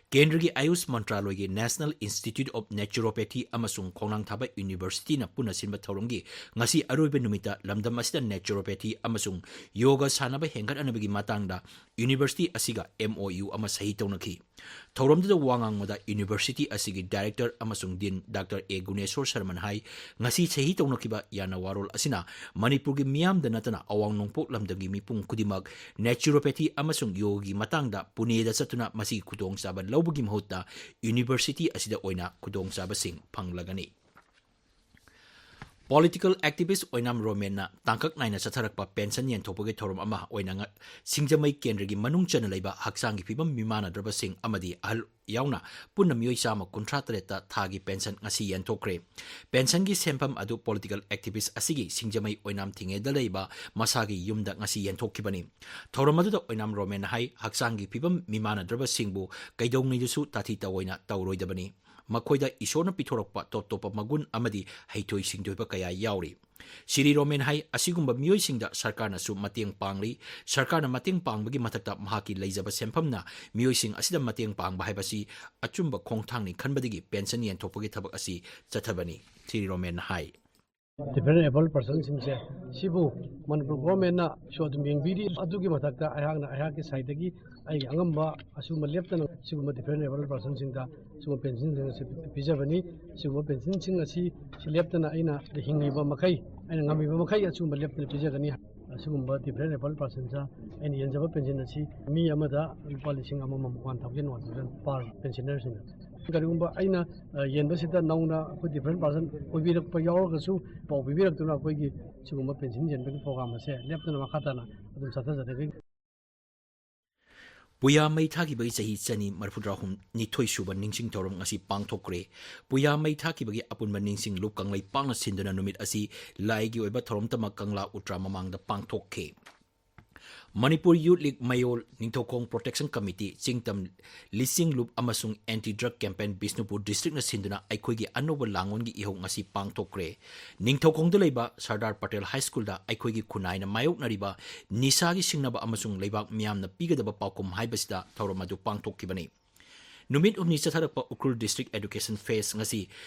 ꯀꯦꯟꯗ꯭ꯔꯒꯤ ꯑꯥꯌꯨꯁ ꯃꯟꯇ꯭ꯔꯥꯂꯣꯏꯒꯤ National Institute of Naturopathy ꯑꯃꯁꯨꯡ ꯈꯣꯡꯅꯥꯡꯊꯥꯕ ꯌꯨꯅꯤꯚꯔꯁꯤꯇꯤꯅ ꯄꯨꯟꯅ ꯁꯤꯟꯕ ꯊꯧꯔꯝꯒꯤ ꯉꯁꯤ ꯑꯔꯣꯏꯕ ꯅꯨꯃꯤꯠꯇ ꯂꯝꯗꯝ ꯑꯁꯤꯗ naturopathy ꯑꯃꯁꯨꯡ ꯌꯣꯒ ꯁꯥꯟꯅꯕ ꯍꯦꯟꯒꯠꯍꯟꯅꯕꯒꯤ ꯃꯇꯥꯡꯗ ꯌꯨꯅꯤꯚꯔꯁꯤꯇꯤ ꯑꯁꯤꯒ M O U ꯑꯃ ꯁꯍꯤ ꯇꯧꯅꯈꯤ꯫ ꯊꯧꯔꯝꯗꯨꯗ ꯋꯥ ꯉꯥꯡꯕꯗ ꯌꯨꯅꯤꯚꯔꯁꯤꯇꯤ ꯑꯁꯤꯒꯤ ꯗꯥꯏꯔꯦꯛꯇꯔ ꯑꯃꯁꯨꯡ ꯗꯤꯟ ꯗꯥꯛꯇꯔ ꯑꯦ ꯒꯨꯅꯦꯁꯣꯔ ꯁꯔꯃꯟ ꯍꯥꯏ, ꯉꯁꯤ ꯁꯍꯤ ꯇꯧꯅꯈꯤꯕ ꯌꯥꯅ ꯋꯥꯔꯣꯜ ꯑꯁꯤꯅ ꯃꯅꯤꯄꯨꯔꯒꯤ ꯃꯤꯌꯥꯝꯗ ꯅꯠꯇꯅ ꯑꯋꯥꯡ ꯅꯣꯡꯄꯣꯛ ꯂꯝꯗꯝꯒꯤ ꯃꯤꯄꯨꯝ ꯈꯨꯗꯤꯡꯃꯛ naturopathy ꯑꯃꯁꯨꯡ ꯌꯣꯒꯒꯤ ꯃꯇꯥꯡꯗ ꯄꯨꯅꯦꯗ ꯆꯠꯇꯨꯅ ꯃꯁꯤꯒꯤ ꯈꯨꯗꯣꯡꯆꯥꯕ ꯂꯧꯕꯒꯤ ꯃꯍꯨꯠꯇ ꯌꯨꯅꯤꯚꯔꯁꯤꯇꯤ ꯑꯁꯤꯗ ꯑꯣꯏꯅ ꯈꯨꯗꯣꯡꯆꯥꯕꯁꯤꯡ ꯐꯪꯂꯒꯅꯤ꯫ Political activist ꯑꯣꯏꯅꯥꯝ ꯔꯣꯃꯦꯟꯅ ꯇꯥꯡꯀꯛ ꯅꯥꯏꯅ ꯆꯠꯊꯔꯛꯄ ꯄꯦꯟꯁꯟ ꯌꯦꯟꯊꯣꯛꯄꯒꯤ ꯊꯧꯔꯝ ꯑꯃ ꯑꯣꯏꯅ ꯉ-, ꯁꯤꯡꯖꯃꯩ ꯀꯦꯟꯗ꯭ꯔꯒꯤ ꯃꯅꯨꯡ ꯆꯟꯅ ꯂꯩꯕ ꯍꯛꯆꯥꯡꯒꯤ ꯐꯤꯕꯝ ꯃꯤꯃꯥꯟꯅꯗ꯭ꯔꯕꯁꯤꯡ ꯑꯃꯗꯤ ꯑꯍꯜ ꯌꯥꯎꯅ ꯄꯨꯟꯅ ꯃꯤꯑꯣꯏ ꯆꯥꯝꯃ ꯀꯨꯟꯊ꯭ꯔꯥ ꯇꯔꯦꯠꯇ ꯊꯥꯒꯤ ꯄꯦꯟꯁꯟ ꯉꯁꯤ ꯌꯦꯟꯊꯣꯛꯈ꯭ꯔꯦ꯫ ꯄꯦꯟꯁꯟꯒꯤ ꯁꯦꯟꯐꯝ ꯑꯗꯨ political activist ꯑꯁꯤꯒꯤ ꯁꯤꯡꯖꯃꯩ ꯑꯣꯏꯅꯥꯝ ꯊꯤꯡꯉꯦꯗ ꯂꯩꯕ ꯃꯁꯥꯒꯤ ꯌꯨꯝꯗ ꯉꯁꯤ ꯌꯦꯟꯊꯣꯛꯈꯤꯕꯅꯤ꯫ ꯊꯧꯔꯝ ꯑꯗꯨꯗ ꯑꯣꯏꯅꯥꯝ ꯔꯣꯃꯦꯟꯅ ꯍꯥꯏ, ꯍꯛꯆꯥꯡꯒꯤ ꯐꯤꯕꯝ ꯃꯤꯃꯥꯟꯅꯗ꯭ꯔꯕꯁꯤꯡꯕꯨ ꯀꯩꯗꯧꯉꯩꯗꯁꯨ ꯇꯥꯊꯤ ꯇꯧꯑꯣꯏꯅ ꯇꯧꯔꯣꯏꯗꯕꯅꯤ꯫ ꯃꯈꯣꯏꯗ ꯏꯁꯣꯔꯅ ꯄꯤꯊꯣꯔꯛꯄ ꯇꯣꯞ ꯇꯣꯞꯄ ꯃꯒꯨꯟ ꯑꯃꯗꯤ ꯍꯩꯊꯣꯏ ꯁꯤꯡꯊꯣꯏꯕ ꯀꯌꯥ ꯌꯥꯎꯔꯤ꯫ ꯁꯤꯔꯤ ꯔꯣꯃꯦꯟ ꯍꯥꯏ, ꯑꯁꯤꯒꯨꯝꯕ ꯃꯤꯑꯣꯏꯁꯤꯡꯗ ꯁꯔꯀꯥꯔꯅꯁꯨ ꯃꯇꯦꯡ ꯄꯥꯡꯂꯤ꯫ ꯁꯔꯀꯥꯔꯅ ꯃꯇꯦꯡ ꯄꯥꯡꯕꯒꯤ ꯃꯊꯛꯇ ꯃꯍꯥꯛꯀꯤ ꯂꯩꯖꯕ ꯁꯦꯟꯐꯝꯅ ꯃꯤꯑꯣꯏꯁꯤꯡ ꯑꯁꯤꯗ ꯃꯇꯦꯡ ꯄꯥꯡꯕ ꯍꯥꯏꯕꯁꯤ ꯑꯆꯨꯝꯕ ꯈꯣꯡꯊꯥꯡꯅꯤ ꯈꯟꯕꯗꯒꯤ ꯄꯦꯟꯁꯟ ꯌꯦꯟꯊꯣꯛꯄꯒꯤ ꯊꯕꯛ ꯑꯁꯤ ꯆꯠꯊꯕꯅꯤ, ꯁꯤꯔꯤ ꯔꯣꯃꯦꯟꯅ ꯍꯥꯏ꯫ Different Able Personꯁꯤꯡꯁꯦ ꯁꯤꯕꯨ ꯃꯅꯤꯄꯨꯔ ꯒꯣꯔꯃꯦꯟꯅ ꯁꯨ ꯑꯗꯨꯝ ꯌꯦꯡꯕꯤꯔꯤ꯫ ꯑꯗꯨꯒꯤ ꯃꯊꯛꯇ ꯑꯩꯍꯥꯛꯅ ꯑꯩꯍꯥꯛꯀꯤ ꯁꯥꯏꯠꯇꯒꯤ ꯑꯩꯒꯤ ꯑꯉꯝꯕ ꯑꯁꯤꯒꯨꯝꯕ ꯂꯦꯞꯇꯅ ꯁꯤꯒꯨꯝꯕ Different Able Personꯁꯤꯡꯗ ꯁꯤꯒꯨꯝꯕ ꯄꯦꯟꯁꯟꯁꯤꯡ ꯑꯁꯤ ꯄꯤꯖꯕꯅꯤ꯫ ꯁꯤꯒꯨꯝꯕ ꯄꯦꯟꯁꯟꯁꯤꯡ ꯑꯁꯤ ꯁꯤ ꯂꯦꯞꯇꯅ ꯑꯩꯅ ꯍꯤꯡꯉꯤꯕ ꯃꯈꯩ, ꯑꯩꯅ ꯉꯝꯃꯤꯕ ꯃꯈꯩ ꯑꯁꯤꯒꯨꯝꯕ ꯂꯦꯞꯇꯅ ꯄꯤꯖꯒꯅꯤ꯫ ꯑꯁꯤꯒꯨꯝꯕ Different Able Personꯗ ꯑꯩꯅ ꯌꯦꯟꯖꯕ ꯄꯦꯟꯁꯟ ꯑꯁꯤ ꯃꯤ ꯑꯃꯗ ꯂꯨꯄꯥ ꯂꯤꯁꯤꯡ ꯑꯃꯃꯝ, one thousand, one thousand per pensionerꯁꯤꯡꯗ꯫ ꯀꯔꯤꯒꯨꯝꯕ ꯑꯩꯅ, ꯑ, ꯌꯦꯟꯕꯁꯤꯗ ꯅꯧꯅ ꯑꯩꯈꯣꯏ Different Person ꯑꯣꯏꯕꯤꯔꯛꯄ ꯌꯥꯎꯔꯒꯁꯨ ꯄꯥꯎ ꯄꯤꯕꯤꯔꯛꯇꯨꯅ ꯑꯩꯈꯣꯏꯒꯤ ꯁꯤꯒꯨꯝꯕ ꯄꯦꯟꯁꯟ ꯌꯦꯟꯕꯒꯤ program ꯑꯁꯦ ꯂꯦꯞꯇꯅ ꯃꯈꯥ ꯇꯥꯅ ꯑꯗꯨꯝ ꯆꯠꯊꯖꯔꯛꯀꯅꯤ꯫ ꯄꯨꯌꯥ ꯃꯩ ꯊꯥꯈꯤꯕꯒꯤ ꯆꯍꯤ ꯆꯅꯤ ꯃꯔꯤꯐꯨꯇꯔꯥꯍꯨꯝ ꯅꯤꯊꯣꯏ ꯁꯨꯕ ꯅꯤꯡꯁꯤꯡ ꯊꯧꯔꯝ ꯉꯁꯤ ꯄꯥꯡꯊꯣꯛꯈ꯭ꯔꯦ꯫ ꯄꯨꯌꯥ ꯃꯩ ꯊꯥꯈꯤꯕꯒꯤ ꯑꯄꯨꯟꯕ ꯅꯤꯡꯁꯤꯡ ꯂꯨꯞ ꯀꯪꯂꯩꯄꯥꯛꯅ ꯁꯤꯟꯗꯨꯅ ꯅꯨꯃꯤꯠ ꯑꯁꯤ ꯂꯥꯏꯒꯤ ꯑꯣꯏꯕ ꯊꯧꯔꯝꯇꯃꯛ ꯀꯪꯂꯥ ꯎꯇ꯭ꯔꯥ ꯃꯃꯥꯡꯗ ꯄꯥꯡꯊꯣꯛꯈꯤ꯫ ꯃꯅꯤꯄꯨꯔ ꯌꯨꯊ ꯂꯤꯒ ꯃꯌꯣꯜ, ꯅꯤꯡꯊꯧꯈꯣꯡ ꯄ꯭ꯔꯣꯇꯦꯛꯁꯟ ꯀꯃꯤꯇꯤ, ꯆꯤꯡꯇꯝ ꯂꯤꯁꯤꯡ ꯂꯨꯞ ꯑꯃꯁꯨꯡ ꯑꯦꯟꯇꯤ ꯗ꯭ꯔꯒ ꯀꯦꯝꯄꯦꯟ ꯕꯤꯁꯅꯨꯄꯨꯔ ꯗꯤꯁꯇ꯭ꯔꯤꯛꯅ ꯁꯤꯟꯗꯨꯅ ꯑꯩꯈꯣꯏꯒꯤ ꯑꯅꯧꯕ ꯂꯥꯡꯑꯣꯟꯒꯤ ꯏꯍꯧ ꯉꯁꯤ ꯄꯥꯡꯊꯣꯛꯈ꯭ꯔꯦ꯫ ꯅꯤꯡꯊꯧꯈꯣꯡꯗ ꯂꯩꯕ ꯁꯔꯗꯥꯔ ꯄꯇꯦꯜ ꯍꯥꯏ ꯁ꯭ꯀꯨꯜꯗ ꯑꯩꯈꯣꯏꯒꯤ ꯈꯨꯟꯅꯥꯏꯅ ꯃꯥꯌꯣꯛꯅꯔꯤꯕ ꯅꯤꯁꯥꯒꯤ ꯁꯤꯡꯅꯕ ꯑꯃꯁꯨꯡ ꯂꯩꯕꯥꯛ ꯃꯤꯌꯥꯝꯅ ꯄꯤꯒꯗꯕ ꯄꯥꯎꯈꯨꯝ ꯍꯥꯏꯕꯁꯤꯗ ꯊꯧꯔꯝ ꯑꯗꯨ ꯄꯥꯡꯊꯣꯛꯈꯤꯕꯅꯤ꯫ ꯅꯨꯃꯤꯠ ꯍꯨꯝꯅꯤ ꯆꯠꯊꯔꯛꯄ ꯎꯈ꯭ꯔꯨꯜ ꯗꯤꯁꯇ꯭ꯔꯤꯛ ꯑꯦꯗꯨꯀꯦꯁꯟ ꯐꯦꯁ ꯉꯁꯤ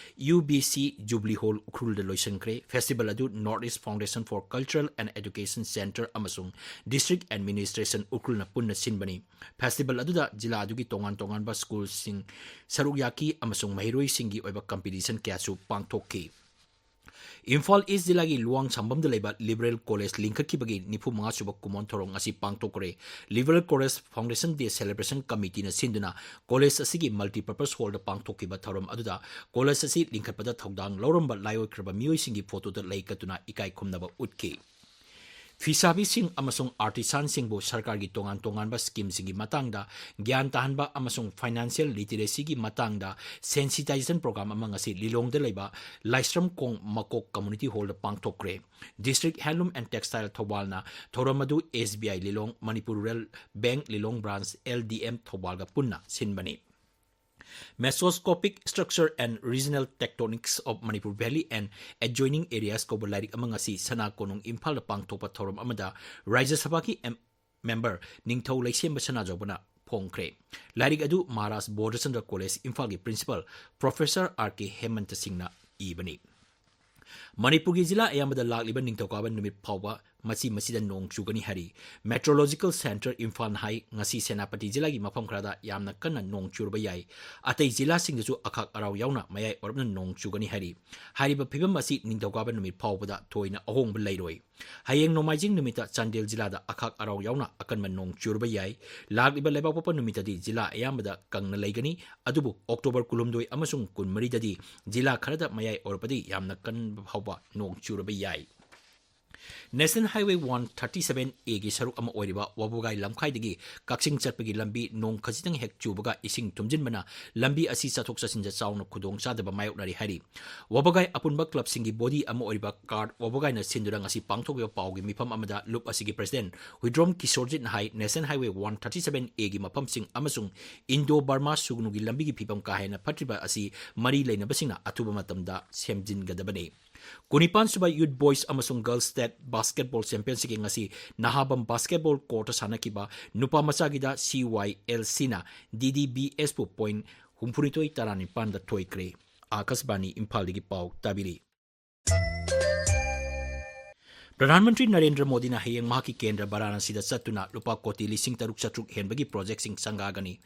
U B C jubilee hall ꯎꯈ꯭ꯔꯨꯜꯗ ꯂꯣꯏꯁꯤꯟꯈ꯭ꯔꯦ꯫ ꯐꯦꯁꯇꯤꯚꯦꯜ ꯑꯗꯨ North East foundation for cultural and education centre ꯑꯃꯁꯨꯡ ꯗꯤꯁꯇ꯭ꯔꯤꯛ ꯑꯦꯗꯃꯤꯅꯤꯁꯇ꯭ꯔꯦꯁꯟ ꯎꯈ꯭ꯔꯨꯜꯅ ꯄꯨꯟꯅ ꯁꯤꯟꯕꯅꯤ꯫ ꯐꯦꯁꯇꯤꯚꯦꯜ ꯑꯗꯨꯗ ꯖꯤꯂꯥ ꯑꯗꯨꯒꯤ ꯇꯣꯉꯥꯟ ꯇꯣꯉꯥꯟꯕ ꯁ꯭ꯀꯨꯜꯁꯤꯡ ꯁꯔꯨꯛ ꯌꯥꯈꯤ ꯑꯃꯁꯨꯡ ꯃꯍꯩꯔꯣꯏꯁꯤꯡꯒꯤ ꯑꯣꯏꯕ ꯀꯝꯄꯤꯇꯤꯁꯟ ꯀꯌꯥꯁꯨ ꯄꯥꯡꯊꯣꯛꯈꯤ꯫ ꯏꯝꯐꯥꯜ ꯏꯁ ꯖꯤꯂꯥꯒꯤ ꯂꯨꯋꯥꯡꯁꯪꯕꯝꯗ ꯂꯩꯕ ꯂꯤꯕꯔꯦꯜ ꯀꯣꯂꯦꯖ ꯂꯤꯡꯈꯠꯈꯤꯕꯒꯤ ꯅꯤꯐꯨ ꯃꯉꯥ ꯁꯨꯕ ꯀꯨꯝꯑꯣꯟ ꯊꯧꯔꯝ ꯉꯁꯤ ꯄꯥꯡꯊꯣꯛꯈ꯭ꯔꯦ꯫ ꯂꯤꯕꯔꯦꯜ ꯀꯣꯂꯦꯖ ꯐꯥꯎꯟꯗꯦꯁꯟ ꯗꯦ ꯁꯦꯂꯦꯕ꯭ꯔꯦꯁꯟ ꯀꯃꯤꯇꯤꯅ ꯁꯤꯟꯗꯨꯅ ꯀꯣꯂꯦꯖ ꯑꯁꯤꯒꯤ ꯃꯜꯇꯤꯄꯔꯄꯁ ꯍꯣꯜꯗ ꯄꯥꯡꯊꯣꯛꯈꯤꯕ ꯊꯧꯔꯝ ꯑꯗꯨꯗ ꯀꯣꯂꯦꯖ ꯑꯁꯤ ꯂꯤꯡꯈꯠꯄꯗ ꯊꯧꯗꯥꯡ ꯂꯧꯔꯝꯕ ꯂꯥꯏꯑꯣꯏꯈ꯭ꯔꯕ ꯃꯤꯑꯣꯏꯁꯤꯡꯒꯤ ꯐꯣꯇꯣꯗ ꯂꯩ ꯀꯠꯇꯨꯅ ꯏꯀꯥꯏ ꯈꯨꯝꯅꯕ ꯎꯠꯈꯤ꯫ ꯐꯤꯁꯥꯕꯤꯁꯤꯡ ꯑꯃꯁꯨꯡ ꯑꯥꯔꯇꯤꯁꯥꯟꯁꯤꯡꯕꯨ ꯁꯔꯀꯥꯔꯒꯤ ꯇꯣꯉꯥꯟ ꯇꯣꯉꯥꯟꯕ ꯁ꯭ꯀꯤꯝꯁꯤꯡꯒꯤ ꯃꯇꯥꯡꯗ ꯒ꯭ꯌꯥꯟ ꯇꯥꯍꯟꯕ ꯑꯃꯁꯨꯡ ꯐꯥꯏꯅꯥꯟꯁꯤꯌꯦꯜ ꯂꯤꯇꯔꯦꯁꯤꯒꯤ ꯃꯇꯥꯡꯗ ꯁꯦꯟꯁꯤꯇꯥꯏꯖꯦꯁꯟ ꯄ꯭ꯔꯣꯒ꯭ꯔꯥꯝ ꯑꯃ ꯉꯁꯤ ꯂꯤꯂꯣꯡꯗ ꯂꯩꯕ ꯂꯥꯏꯁ꯭ꯔꯝꯈꯣꯡ ꯃꯀꯣꯛ ꯀꯝꯃ꯭ꯌꯨꯅꯤꯇꯤ ꯍꯣꯜꯗ ꯄꯥꯡꯊꯣꯛꯈ꯭ꯔꯦ꯫ ꯗꯤꯁꯇ꯭ꯔꯤꯛ ꯍꯦꯟꯂꯨꯝ ꯑꯦꯟ ꯇꯦꯛꯁꯇꯥꯏꯜ ꯊꯧꯕꯥꯜꯅ ꯊꯧꯔꯝ ꯑꯗꯨ ꯑꯦꯁ ꯕꯤ ꯑꯥꯏ ꯂꯤꯂꯣꯡ, ꯃꯅꯤꯄꯨꯔ ꯔꯨꯔꯦꯜ ꯕꯦꯡꯛ ꯂꯤꯂꯣꯡ ꯕ꯭ꯔꯥꯟꯆ, ꯑꯦꯜ ꯗꯤ ꯑꯦꯝ ꯊꯧꯕꯥꯜꯒ ꯄꯨꯟꯅ ꯁꯤꯟꯕꯅꯤ꯫ Mesoscopic Structure and Regional Tectonics of Manipur Valley and Adjoining Areas ꯀꯧꯕ ꯂꯥꯏꯔꯤꯛ ꯑꯃ ꯉꯁꯤ ꯁꯅꯥ ꯀꯣꯅꯨꯡ ꯏꯝꯐꯥꯜꯗ ꯄꯥꯡꯊꯣꯛꯄ ꯊꯧꯔꯝ ꯑꯃꯗ ꯔꯥꯖ꯭ꯌ ꯁꯚꯥꯒꯤ ꯑꯦꯝ-, ꯃꯦꯝꯕꯔ ꯅꯤꯡꯊꯧ ꯂꯩꯁꯦꯝꯕ ꯁꯅꯥꯖꯥꯎꯕꯅ ꯐꯣꯡꯈ꯭ꯔꯦ꯫ ꯂꯥꯏꯔꯤꯛ ꯑꯗꯨ ꯃꯍꯥꯔꯥꯖ ꯕꯣꯙꯆꯟꯗ꯭ꯔ ꯀꯣꯂꯦꯖ ꯏꯝꯐꯥꯜꯒꯤ ꯄ꯭ꯔꯤꯟꯁꯤꯄꯥꯜ ꯄ꯭ꯔꯣꯐꯦꯁꯔ ꯑꯥꯔ ꯀꯦ ꯍꯦꯃꯟꯇ ꯁꯤꯡꯅ ꯏꯕꯅꯤ꯫ ꯃꯅꯤꯄꯨꯔꯒꯤ ꯖꯤꯂꯥ ꯑꯌꯥꯝꯕꯗ ꯂꯥꯛꯂꯤꯕ ꯅꯤꯡꯊꯧꯀꯥꯕ ꯅꯨꯃꯤꯠ ꯐꯥꯎꯕ ꯃꯆꯤ ꯃꯆꯤꯗ ꯅꯣꯡ ꯆꯨꯒꯅꯤ ꯍꯥꯏꯔꯤ꯫ Meteorological Centre ꯏꯝꯐꯥꯜꯅ ꯍꯥꯏ, ꯉꯁꯤ ꯁꯦꯅꯥꯄꯇꯤ ꯖꯤꯂꯥꯒꯤ ꯃꯐꯝ ꯈꯔꯗ ꯌꯥꯝꯅ ꯀꯟꯅ ꯅꯣꯡ ꯆꯨꯔꯕ ꯌꯥꯏ꯫ ꯑꯇꯩ ꯖꯤꯂꯥꯁꯤꯡꯗꯁꯨ ꯑꯈꯥꯛ ꯑꯔꯥꯎ ꯌꯥꯎꯅ ꯃꯌꯥꯏ ꯑꯣꯏꯔꯞꯅ ꯅꯣꯡ ꯆꯨꯒꯅꯤ ꯍꯥꯏꯔꯤ꯫ ꯍꯥꯏꯔꯤꯕ ꯐꯤꯕꯝ ꯑꯁꯤ ꯅꯤꯡꯊꯧꯀꯥꯕ ꯅꯨꯃꯤꯠ ꯐꯥꯎꯕꯗ ꯊꯣꯏꯅ ꯑꯍꯣꯡꯕ ꯂꯩꯔꯣꯏ꯫ ꯍꯌꯦꯡ ꯅꯣꯡꯃꯥꯏꯖꯤꯡ ꯅꯨꯃꯤꯠꯇ ꯆꯥꯟꯗꯦꯜ ꯖꯤꯂꯥꯗ ꯑꯈꯥꯛ ꯑꯔꯥꯎ ꯌꯥꯎꯅ ꯑꯀꯟꯕ ꯅꯣꯡ ꯆꯨꯔꯕ ꯌꯥꯏ꯫ ꯂꯥꯛꯂꯤꯕ ꯂꯩꯕꯥꯛꯄꯣꯛꯄ ꯅꯨꯃꯤꯠꯇꯗꯤ ꯖꯤꯂꯥ ꯑꯌꯥꯝꯕꯗ ꯀꯪꯅ ꯂꯩꯒꯅꯤ꯫ ꯑꯗꯨꯕꯨ ꯑꯣꯛꯇꯣꯕꯔ ꯀꯨꯟꯍꯨꯝꯗꯣꯏ ꯑꯃꯁꯨꯡ ꯀꯨꯟꯃꯔꯤꯗꯗꯤ ꯖꯤꯂꯥ ꯈꯔꯗ ꯃꯌꯥꯏ ꯑꯣꯏꯔꯞꯄꯗꯒꯤ ꯌꯥꯝꯅ ꯀꯟꯕ ꯐꯥꯎꯕ ꯅꯣꯡ ꯆꯨꯔꯕ ꯌꯥꯏ꯫ National Highway one thirty-seven A ꯒꯤ ꯁꯔꯨꯛ ꯑꯃ ꯑꯣꯏꯔꯤꯕ ꯋꯥꯕꯒꯥꯏ ꯂꯝꯈꯥꯏꯗꯒꯤ ꯀꯛꯆꯤꯡ ꯆꯠꯄꯒꯤ ꯂꯝꯕꯤ ꯅꯣꯡ ꯈꯖꯤꯛꯇꯪ ꯍꯦꯛ ꯆꯨꯕꯒ ꯏꯁꯤꯡ ꯊꯨꯝꯖꯤꯟꯕꯅ ꯂꯝꯕꯤ ꯑꯁꯤ ꯆꯠꯊꯣꯛ ꯆꯠꯁꯤꯟꯗ ꯆꯥꯎꯅ ꯈꯨꯗꯣꯡꯆꯥꯗꯕ ꯃꯥꯌꯣꯛꯅꯔꯤ ꯍꯥꯏꯔꯤ꯫ ꯋꯥꯕꯒꯥꯏ ꯑꯄꯨꯟꯕ ꯀ꯭ꯂꯕꯁꯤꯡꯒꯤ ꯕꯣꯗꯤ ꯑꯃ ꯑꯣꯏꯔꯤꯕ ꯀꯥꯔꯠ ꯋꯥꯕꯒꯥꯏꯅ ꯁꯤꯟꯗꯨꯅ ꯉꯁꯤ ꯄꯥꯡꯊꯣꯛꯂꯤꯕ ꯄꯥꯎꯒꯤ ꯃꯤꯐꯝ ꯑꯃꯗ ꯂꯨꯞ ꯑꯁꯤꯒꯤ president Huidrom ꯀꯤꯁꯣꯔꯖꯤꯠꯅ high, National Highway one thirty-seven A ꯒꯤ ꯃꯐꯝꯁꯤꯡ ꯑꯃꯁꯨꯡ ꯏꯟꯗꯣ ꯕꯔꯃꯥ ꯁꯨꯒꯅꯨꯒꯤ ꯂꯝꯕꯤꯒꯤ ꯐꯤꯕꯝ ꯀꯥ ꯍꯦꯟꯅ ꯐꯠꯇ꯭ꯔꯤꯕ ꯑꯁꯤ ꯃꯔꯤ ꯂꯩꯅꯕꯁꯤꯡꯅ ꯑꯊꯨꯕ ꯃꯇꯝꯗ ꯁꯦꯝꯖꯤꯟꯒꯗꯕꯅꯤ꯫ ꯀꯨꯟꯅꯤꯄꯥꯟ ꯁꯨꯕ Youth Boys ꯑꯃꯁꯨꯡ Girls State Basketball Championshipꯀꯤ ꯉꯁꯤ ꯅꯍꯥꯕꯝ basketball courtꯇ ꯁꯥꯟꯅꯈꯤꯕ ꯅꯨꯄꯥ ꯃꯆꯥꯒꯤꯗ C Y L Cꯅ D D B Sꯄꯨ point ꯍꯨꯝꯐꯨꯅꯤꯊꯣꯏ ꯇꯔꯥꯅꯤꯄꯥꯟꯗ ꯊꯣꯏꯈ꯭ꯔꯦ꯫ ꯑꯥꯀꯥꯁꯕꯥꯅꯤ ꯏꯝꯐꯥꯜꯗꯒꯤ ꯄꯥꯎ ꯇꯥꯕꯤꯔꯤ꯫ ꯄ꯭ꯔꯙꯥꯟ ꯃꯟꯇ꯭ꯔꯤ ꯅꯔꯦꯟꯗ꯭ꯔ ꯃꯣꯗꯤꯅ ꯍꯌꯦꯡ ꯃꯍꯥꯛꯀꯤ ꯀꯦꯟꯗ꯭ꯔ ꯚꯥꯔꯥꯅꯥꯁꯤꯗ ꯆꯠꯇꯨꯅ ꯂꯨꯄꯥ ꯀꯣꯇꯤ ꯂꯤꯁꯤꯡ ꯇꯔꯨꯛ ꯆꯥꯇ꯭ꯔꯨꯛ ꯍꯦꯟꯕꯒꯤ ꯄ꯭ꯔꯣꯖꯦꯛꯁꯤꯡ ꯁꯪꯒꯥꯒꯅꯤ꯫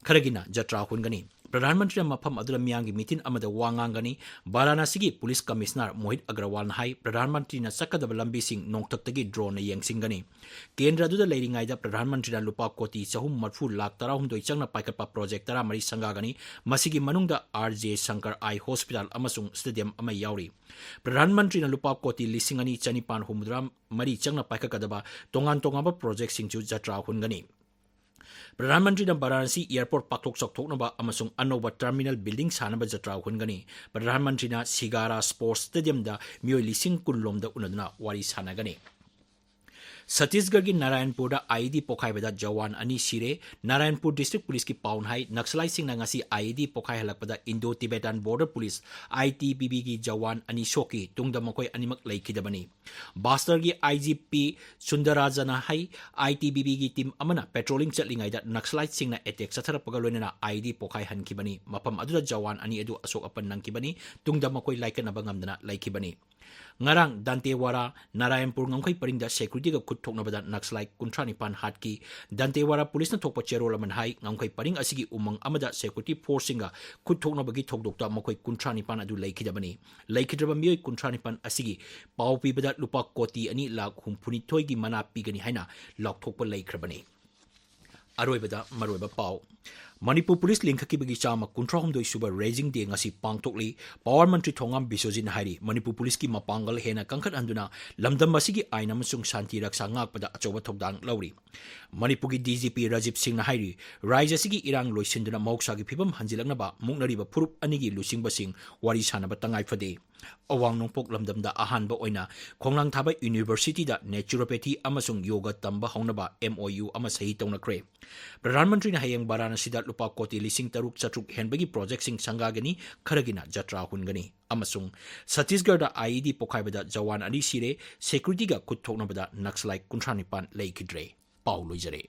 ꯈꯔꯒꯤꯅ ꯖꯇ꯭ꯔꯥ ꯍꯨꯟꯒꯅꯤ꯫ ꯄ꯭ꯔꯙꯥꯟ ꯃꯟꯇ꯭ꯔꯤꯅ ꯃꯐꯝ ꯑꯗꯨꯗ ꯃꯤꯌꯥꯝꯒꯤ ꯃꯤꯇꯤꯟ ꯑꯃꯗ ꯋꯥ ꯉꯥꯡꯒꯅꯤ꯫ ꯚꯥꯔꯥꯅꯥꯁꯤꯒꯤ ꯄꯨꯂꯤꯁ ꯀꯃꯤꯁꯅꯔ ꯃꯣꯍꯤꯠ ꯑꯒꯔꯋꯥꯜꯅ ꯍꯥꯏ, ꯄ꯭ꯔꯙꯥꯟ ꯃꯟꯇ꯭ꯔꯤꯅ ꯆꯠꯀꯗꯕ ꯂꯝꯕꯤꯁꯤꯡ ꯅꯣꯡꯊꯛꯇꯒꯤ drone ꯅ ꯌꯦꯡꯁꯤꯟꯒꯅꯤ꯫ ꯀꯦꯟꯗ꯭ꯔ ꯑꯗꯨꯗ ꯂꯩꯔꯤꯉꯩꯗ ꯄ꯭ꯔꯙꯥꯟ ꯃꯟꯇ꯭ꯔꯤꯅ ꯂꯨꯄꯥ ꯀꯣꯇꯤ ꯆꯍꯨꯝ ꯃꯔꯤꯐꯨ ꯂꯥꯈ ꯇꯔꯥꯍꯨꯝꯗꯣꯏ ꯆꯪꯅ ꯄꯥꯏꯈꯠꯄ ꯄ꯭ꯔꯣꯖꯦꯛ ꯇꯔꯥꯃꯔꯤ ꯁꯪꯒꯥꯒꯅꯤ꯫ ꯃꯁꯤꯒꯤ ꯃꯅꯨꯡꯗ R J Shankar Eye Hospital ꯑꯃꯁꯨꯡ stadium ꯑꯃ ꯌꯥꯎꯔꯤ꯫ ꯄ꯭ꯔꯙꯥꯟ ꯃꯟꯇ꯭ꯔꯤꯅ ꯂꯨꯄꯥ ꯀꯣꯇꯤ ꯂꯤꯁꯤꯡ ꯑꯅꯤ ꯆꯅꯤꯄꯥꯟ ꯍꯨꯝꯐꯨꯇꯔꯥ ꯃꯔꯤ ꯆꯪꯅ ꯄꯥꯏꯈꯠꯀꯗꯕ ꯇꯣꯉꯥꯟ ꯇꯣꯉꯥꯟꯕ ꯄ꯭ꯔꯣꯖꯦꯛꯁꯤꯡꯁꯨ ꯖꯇ꯭ꯔꯥ ꯍꯨꯟꯒꯅꯤ꯫ ꯄ꯭ꯔꯙꯥꯟ ꯃꯟꯇ꯭ꯔꯤꯅ ꯚꯥꯔꯥꯅꯥꯁꯤ airport ꯄꯥꯛꯊꯣꯛ ꯆꯥꯎꯊꯣꯛꯅꯕ ꯑꯃꯁꯨꯡ ꯑꯅꯧꯕ terminal building ꯁꯥꯅꯕ ꯖꯇ꯭ꯔꯥ ꯍꯨꯟꯒꯅꯤ꯫ ꯄ꯭ꯔꯙꯥꯟ ꯃꯟꯇ꯭ꯔꯤꯅ ꯁꯤꯒꯥꯔꯥ sports stadiumꯗ ꯃꯤꯑꯣꯏ ꯂꯤꯁꯤꯡ ꯀꯨꯟ ꯂꯣꯝꯗ ꯎꯅꯗꯨꯅ ꯋꯥꯔꯤ ꯁꯥꯅꯒꯅꯤ꯫ ꯁꯠꯇꯤꯁꯒꯔꯒꯤ ꯅꯥꯔꯥꯌꯟꯄꯨꯔꯗ I E D ꯄꯣꯈꯥꯏꯕꯗ ꯖꯋꯥꯟ ꯑꯅꯤ ꯁꯤꯔꯦ꯫ ꯅꯥꯔꯥꯌꯟꯄꯨꯔ district policeꯀꯤ ꯄꯥꯎꯅ ꯍꯥꯏ, ꯅꯛꯁꯂꯥꯏꯠꯁꯤꯡꯅ ꯉꯁꯤ I E D ꯄꯣꯈꯥꯏꯍꯜꯂꯛꯄꯗ Indo Tibetan Border Police, I T B Bꯒꯤ Jawan ꯑꯅꯤ ꯁꯣꯛꯈꯤ꯫ ꯇꯨꯡꯗ ꯃꯈꯣꯏ ꯑꯅꯤꯃꯛ ꯂꯩꯈꯤꯗꯕꯅꯤ꯫ ꯕꯥꯁꯇꯔꯒꯤ I G P ꯁꯨꯟꯗꯔꯥꯖꯅ high, I T B Bꯒꯤ team ꯑꯃꯅ patrolling ꯆꯠꯂꯤꯉꯩꯗ ꯅꯛꯁꯂꯥꯏꯠꯁꯤꯡꯅ attack ꯆꯠꯊꯔꯛꯄꯒ ꯂꯣꯏꯅꯅ I E D ꯄꯣꯈꯥꯏꯍꯟꯈꯤꯕꯅꯤ꯫ ꯃꯐꯝ ꯑꯗꯨꯗ ꯖꯋꯥꯟ ꯑꯅꯤ ꯑꯗꯨ ꯑꯁꯣꯛ ꯑꯄꯟ ꯅꯪꯈꯤꯕꯅꯤ꯫ ꯇꯨꯡꯗ ꯃꯈꯣꯏ ꯂꯥꯏꯀꯠꯅꯕ ꯉꯝꯗꯅ ꯂꯩꯈꯤꯕꯅꯤ꯫ ꯉꯔꯥꯡ ꯗꯥꯟꯇꯦꯋꯥꯔꯥ ꯅꯥꯔꯥꯌꯟꯄꯨꯔ ꯉꯝꯈꯩ ꯄꯔꯤꯡꯗ securityꯒ ꯈꯨꯠ ꯊꯣꯛꯅꯕꯗ ꯅꯛꯁꯂꯥꯏꯠ ꯀꯨꯟꯊ꯭ꯔꯥ ꯅꯤꯄꯥꯟ ꯍꯥꯠꯈꯤ꯫ ꯗꯥꯟꯇꯦꯋꯥꯔꯥ policeꯅ ꯊꯣꯛꯄ ꯆꯦꯔꯣꯜ ꯑꯃꯅ ꯍꯥꯏ, ꯉꯝꯈꯩ ꯄꯔꯤꯡ ꯑꯁꯤꯒꯤ ꯎꯃꯪ ꯑꯃꯗ security forceꯁꯤꯡꯒ ꯈꯨꯠ ꯊꯣꯛꯅꯕꯒꯤ ꯊꯧꯗꯣꯛꯇ ꯃꯈꯣꯏ ꯀꯨꯟꯊ꯭ꯔꯥ ꯅꯤꯄꯥꯟ ꯑꯗꯨ ꯂꯩꯈꯤꯗꯕꯅꯤ꯫ ꯂꯩꯈꯤꯗ꯭ꯔꯕ ꯃꯤꯑꯣꯏ ꯀꯨꯟꯊ꯭ꯔꯥ ꯅꯤꯄꯥꯟ ꯑꯁꯤꯒꯤ ꯄꯥꯎ ꯄꯤꯕꯗ ꯂꯨꯄꯥ ꯀꯣꯇꯤ ꯑꯅꯤ ꯂꯥꯈ ꯍꯨꯝꯐꯨꯅꯤꯊꯣꯏꯒꯤ ꯃꯅꯥ ꯄꯤꯒꯅꯤ ꯍꯥꯏꯅ ꯂꯥꯎꯊꯣꯛꯄ ꯂꯩꯈ꯭ꯔꯕꯅꯤ꯫ ꯑꯔꯣꯏꯕꯗ ꯃꯔꯨꯑꯣꯏꯕ ꯄꯥꯎ꯫ ꯃꯅꯤꯄꯨꯔ ꯄꯨꯂꯤꯁ ꯂꯤꯡꯈꯠꯈꯤꯕꯒꯤ ꯆꯥꯝꯃ ꯀꯨꯟꯊ꯭ꯔꯥ ꯍꯨꯝꯗꯣꯏ ꯁꯨꯕ Raising Day ꯉꯁꯤ ꯄꯥꯡꯊꯣꯛꯂꯤ꯫ Power ꯃꯟꯇ꯭ꯔꯤ ꯊꯣꯉꯥꯝ ꯕꯤꯁ꯭ꯋꯖꯤꯠꯅ ꯍꯥꯏꯔꯤ, ꯃꯅꯤꯄꯨꯔ ꯄꯨꯂꯤꯁꯀꯤ ꯃꯄꯥꯡꯒꯜ ꯍꯦꯟꯅ ꯀꯟꯈꯠꯍꯟꯗꯨꯅ ꯂꯝꯗꯝ ꯑꯁꯤꯒꯤ ꯑꯥꯏꯟ ꯑꯃꯁꯨꯡ ꯁꯥꯟꯇꯤ ꯔꯛꯁꯥ ꯉꯥꯛꯄꯗ ꯑꯆꯧꯕ ꯊꯧꯗꯥꯡ ꯂꯧꯔꯤ꯫ ꯃꯅꯤꯄꯨꯔꯒꯤ DGP ꯔꯥꯖꯤꯕ ꯁꯤꯡꯅ ꯍꯥꯏꯔꯤ, ꯔꯥꯖ꯭ꯌ ꯑꯁꯤꯒꯤ ꯏꯔꯥꯡ ꯂꯣꯏꯁꯤꯟꯗꯨꯅ ꯃꯍꯧꯁꯥꯒꯤ ꯐꯤꯕꯝ ꯍꯟꯖꯤꯜꯂꯛꯅꯕ ꯃꯨꯛꯅꯔꯤꯕ ꯐꯨꯔꯨꯞ ꯑꯅꯤꯒꯤ ꯂꯨꯆꯤꯡꯕꯁꯤꯡ ꯋꯥꯔꯤ ꯁꯥꯅꯕ ꯇꯉꯥꯏ ꯐꯗꯦ꯫ ꯑꯋꯥꯡ ꯅꯣꯡꯄꯣꯛ ꯂꯝꯗꯝꯗ ꯑꯍꯥꯟꯕ ꯑꯣꯏꯅ ꯈꯣꯡꯅꯥꯡ ꯊꯥꯕ ꯌꯨꯅꯤꯚꯔꯁꯤꯇꯤꯗ naturopathy ꯑꯃꯁꯨꯡ ꯌꯣꯒ ꯇꯝꯕ ꯍꯧꯅꯕ MOU ꯑꯃ ꯁꯍꯤ ꯇꯧꯅꯈ꯭ꯔꯦ꯫ ꯄ꯭ꯔꯙꯥꯟ ꯃꯟꯇ꯭ꯔꯤꯅ ꯍꯌꯦꯡ ꯕꯥꯔꯥꯅꯁꯤꯗ ꯂꯨꯄꯥ ꯀꯣꯇꯤ ꯂꯤꯁꯤꯡ ꯇꯔꯨꯛ ꯆꯥꯇ꯭ꯔꯨꯛ ꯍꯦꯟꯕꯒꯤ projectꯁꯤꯡ ꯁꯪꯒꯥꯒꯅꯤ, ꯈꯔꯒꯤꯅ ꯖꯇ꯭ꯔꯥ ꯍꯨꯟꯒꯅꯤ꯫ ꯑꯃꯁꯨꯡ ꯁꯠꯇꯤꯁꯒꯔꯗ IED ꯄꯣꯈꯥꯏꯕꯗ ꯖꯋꯥꯟ ꯑꯅꯤ ꯁꯤꯔꯦ, securityꯒ ꯈꯨꯠ ꯊꯣꯛꯅꯕꯗ ꯅꯛꯁꯂꯥꯏꯠ ꯀꯨꯟꯊ꯭ꯔꯥ ꯅꯤꯄꯥꯟ ꯂꯩꯈꯤꯗ꯭ꯔꯦ꯫ ꯄꯥꯎ ꯂꯣꯏꯖꯔꯦ꯫